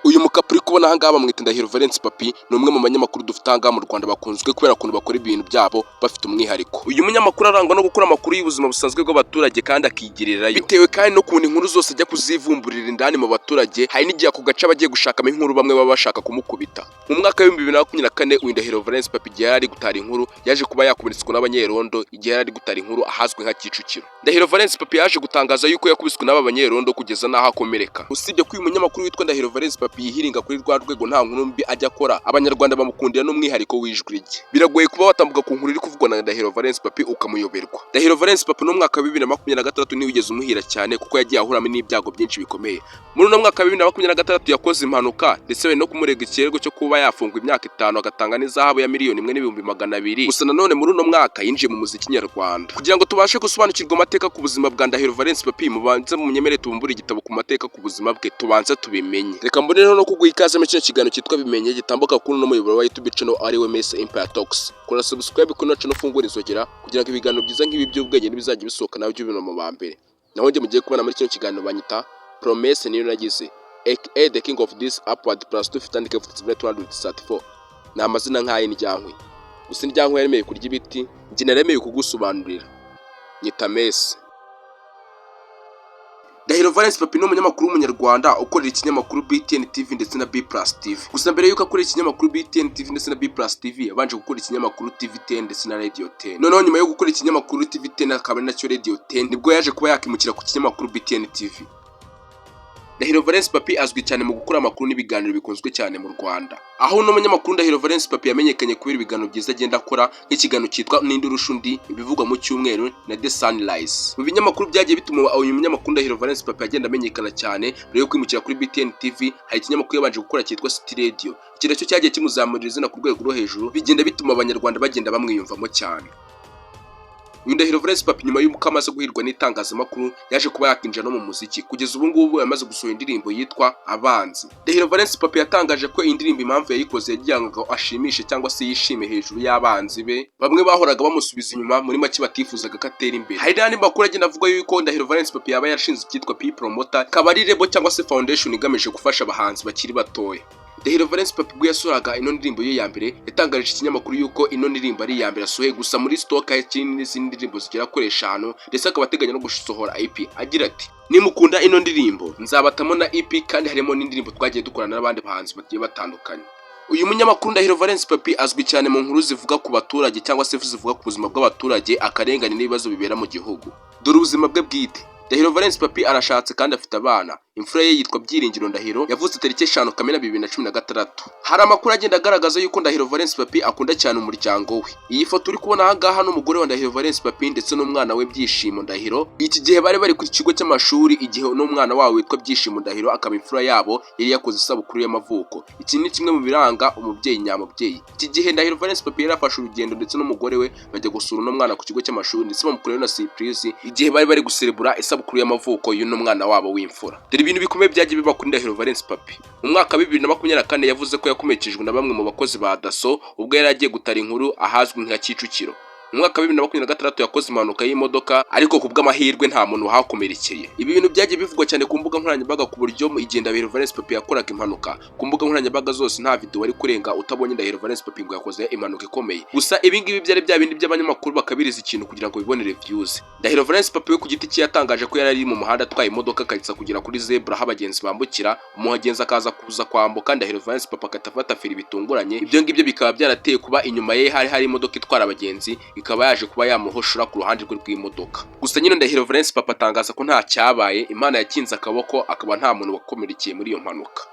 Uyu mukapu uri kubona ahangaha bamwita Ndahiro Valence Papi, ni umwe mu banyamakuru dufite ahangaha mu Rwanda bakunzwe kubera ukuntu bakora ibintu byabo bafite umwihariko. Uyu munyamakuru arangwa no gukora amakuru y'ubuzima busanzwe bw'abaturage kandi akigirirayo, bitewe kandi n'ukuntu inkuru zose ajya kuzivumburira indani mu baturage. Hari n'igihe ako gace aba agiye gushakamo inkuru bamwe baba bashaka kumukubita. Mu mwaka wa 2024, uyu Ndahiro Valence Papi, igihe yari ari gutara inkuru, yaje kuba yakubiswe n'abanyerondo igihe yari ari gutara inkuru ahazwi nka Kicukiro. Ndahiro Valence Papi yaje gutangaza yuko yakubiswe n'aba banyerondo kugeza n'aho akomereka. Usibye ko uyu munyamakuru witwa Ndahiro Valence Papi yihiringa kuri rwa rwego, nta nkuru mbi ajya akora, Abanyarwanda bamukundira n'umwihariko w'ijwi rye. Biragoye kuba watambuka ku nkuru iri kuvugwa na Ndahiro Valence Papi ukamuyoberwa. Ndahiro Valence Papi no mwaka wa 2026 ntiwigeze umuhira cyane, kuko yagiye ahuramo n'ibyago byinshi bikomeye. Muri uno mwaka wa 2026 yakoze impanuka, ndetse bari no kumurega ikirego cyo kuba yafungwa imyaka 5, agatanga n'izahabu ya 1,200,000. Gusa nanone muri uno mwaka yinjiye mu muziki nyarwanda. Kugira ngo tubashe gusobanukirwa amateka ku buzima bwa Ndahiro Valence Papi, mubanze munyemere tubumbure igitabo ku mateka ku buzima bwe, tubanze tubimenye. Reka mbonereho no kuguha ikaze muri kino kiganiro cyitwa Bimenye, gitambuka kuri uno muyoboro wa YouTube channel ari we Mese Empire Talks. Kora subscribe kuri channel, ufungure inzogera kugira ngo ibiganiro byiza nk'ibi by'ubwenge n'ibizajya bisohoka nawe ujye ubibona mu ba mbere. Naho njye mugiye kubona muri kino kiganiro banyita Promesse niyo nagize, aka the king of this upward plus 250 234. Ni amazina nk'ay'indyankwi, gusa indyankwi yaremeye kurya ibiti, njye naremeye kugusobanurira, nyita Mese. Ndahiro Valence Papi ni umunyamakuru w'Umunyarwanda ukorera ikinyamakuru BTN TV ndetse na B Plus TV. Gusa mbere y'uko akorera ikinyamakuru BTN TV ndetse na B Plus TV, yabanje gukora ikinyamakuru TV 10 ndetse na Radio 10. Noneho nyuma yo gukora ikinyamakuru TV 10 akaba ari nacyo Radio 10, nibwo yaje kuba yakimukira ku kinyamakuru BTN TV. Ndahiro Valence Papi azwi cyane mu gukora amakuru n'ibiganiro bikunzwe cyane mu Rwanda. Aho uno munyamakuru Ndahiro Valence Papi yamenyekanye kubera ibiganiro byiza agenda akora, nk'ikiganiro cyitwa Ninde Urusha Undi, ibivugwa mu cyumweru na The Sunrise. Mu binyamakuru byagiye bituma uyu munyamakuru Ndahiro Valence Papi agenda amenyekana cyane, mbere yo kwimukira kuri BTN TV, hari ikinyamakuru yabanje gukora cyitwa City Radio. Iki nacyo cyagiye kimuzamurira izina ku rwego rwo hejuru, bigenda bituma Abanyarwanda bagenda bamwiyumvamo cyane. Uyu Ndahiro Valence Papi, nyuma y'uko amaze guhirwa n'itangazamakuru, yaje kuba yakinjira no mu muziki. Kugeza ubu ngubu yamaze gusohora indirimbo yitwa Abanzi. Ndahiro Valence Papi yatangaje ko iyi ndirimbo impamvu yayikoze yagira ngo ashimishe cyangwa se yishime hejuru y'abanzi be, bamwe bahoraga bamusubiza inyuma, muri make batifuzaga ko atera imbere. Hari n'andi makuru agenda avuga yuko Ndahiro Valence Papi yaba yarashinze icyitwa P Promoter, akaba ari label cyangwa se foundation igamije gufasha abahanzi bakiri batoya. Ndahiro Valence Papi, ubwo yasohoraga ino ndirimbo ye ya mbere, yatangarije ikinyamakuru yuko ino ndirimbo ari iya mbere asohoye, gusa muri stock hakiri n'izindi ndirimbo zigera kuri eshanu, ndetse akaba ateganya no gusohora EP, agira ati: "Nimukunda ino ndirimbo nzabatamo na EP, kandi harimo n'indirimbo twagiye dukorana n'abandi bahanzi bagiye batandukanye." Uyu munyamakuru Ndahiro Valence Papi azwi cyane mu nkuru zivuga ku baturage cyangwa se zivuga ku buzima bw'abaturage, akarengane n'ibibazo bibera mu gihugu. Dore ubuzima bwe bwite. Ndahiro Valence Papi arashatse kandi afite abana. Imfura ye yitwa Byiringiro Ndahiro, yavutse tariki 5 Kamena 2016. Hari amakuru agenda agaragaza yuko Ndahiro Valence Papi akunda cyane umuryango we. Iyi foto uri kubona aha ngaha n'umugore wa Ndahiro Valence Papi ndetse n'umwana we Byishimo Ndahiro. Iki gihe bari bari ku kigo cy'amashuri, igihe n'umwana wabo witwa Byishimo Ndahiro, akaba imfura yabo, yari yakoze isabukuru y'amavuko. Iki ni kimwe mu biranga umubyeyi nyamubyeyi. Iki gihe Ndahiro Valence Papi yari afashe urugendo ndetse n'umugore we, bajya gusura uno mwana ku kigo cy'amashuri, ndetse bamukorera na surprise igihe bari bari guserebura isabukuru y'amavuko y'uno mwana wabo w'imfura. Dore ibintu bikomeye byagiye biba kuri Ndahiro Valence Papi. Mu mwaka wa 2024 yavuze ko yakomerekejwe na bamwe mu bakozi ba DASSO ubwo yari agiye gutara inkuru ahazwi nka Kicukiro. Mu mwaka wa 2026 yakoze impanuka y'imodoka, ariko ku bw'amahirwe nta muntu wahakomerekeye. Ibi bintu byagiye bivugwa cyane ku mbuga nkoranyambaga, ku buryo igihe Ndahiro Valence Papi yakoraga impanuka, ku mbuga nkoranyambaga zose nta video wari kurenga utabonye Ndahiro Valence Papi ngo yakoze impanuka ikomeye. Gusa ibi ngibi byari bya bindi by'abanyamakuru bakabiriza ikintu kugira ngo bibonere views. Ndahiro Valence Papi we ku giti cye yatangaje ko yari ari mu muhanda atwaye imodoka, akahita kugera kuri zebra aho abagenzi bambukira, umugenzi akaza kuza kwambuka, Ndahiro Valence Papi agahita afata feri bitunguranye. Ibyo ngibyo bikaba byarateye kuba inyuma ye hari hari imodoka itwara abagenzi, ikaba yaje kuba yamuhoshora ku ruhande rwe rw'imodoka. Gusa nyine Ndahiro Valence Papi atangaza ko nta cyabaye, Imana yakinze akaboko, akaba nta muntu wakomerekeye muri iyo mpanuka.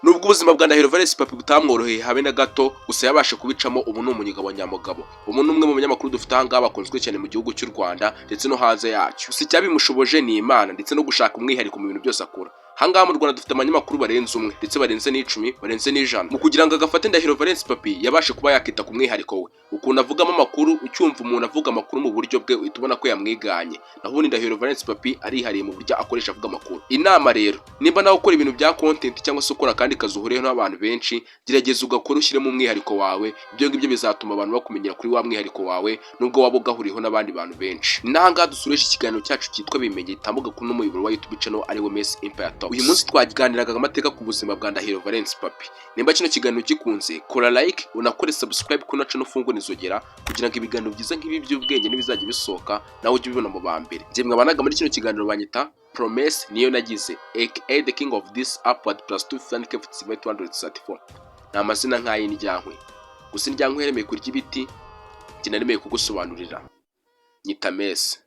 Nubwo ubuzima bwa Ndahiro Valence Papi butamworoheye habe na gato, gusa yabashe kubicamo. Ubu ni umugabo nyamugabo, ubu ni umwe mu banyamakuru dufite aha ngaha bakunzwe cyane mu gihugu cy'u Rwanda ndetse no hanze yacyo. Gusa icyabimushoboje ni Imana ndetse no gushaka umwihariko mu bintu byose akora. Aha ngaha mu Rwanda dufite abanyamakuru barenze umwe, ndetse barenze n'10, barenze n'100. Mu kugira ngo agafate Ndahiro Valence Papi yabashe kuba yakita ku mwihariko we, ukuntu avugamo amakuru. Ucyumva umuntu avuga amakuru mu buryo bwe, uhita ubona ko yamwiganye. Naho ubundi Ndahiro Valence Papi arihariye mu buryo akoresha avuga amakuru. Inama rero, nimba nawe ukora ibintu bya content cyangwa se ukora akandi kazi uhuriyeho n'abantu benshi, gerageza ugakora ushyiremo umwihariko wawe. Ibyo ngibyo bizatuma abantu bakumenyera kuri wa mwihariko wawe, nubwo waba ugahuriyeho n'abandi bantu benshi. Ni n'aha ngaha dusoreje ikiganiro cyacu cyitwa Bimenye, gitambuka kuri n'umuyoboro wa YouTube channel ari we Messi Empire Talks. Talks. Uyu munsi twaganiraga amateka ku buzima bwa Ndahiro Valence Papi. Nimba kino kiganiro gikunze, kora like, unakore subscribe kuri channel, ufungure inzogera kugira ngo ibiganiro byiza nk'ibi by'ubwenge n'ibizajya bisohoka nawe ujye ubibona mu ba mbere. Njye mwabanaga muri kino kiganiro banyita Promesse niyo nagize, aka the king of this upward plus 2 234. Ni amazina nk'ay'indyankwi, gusa indyankwi yaremeye kurya ibiti, njye naremeye kugusobanurira. Nyita Mese.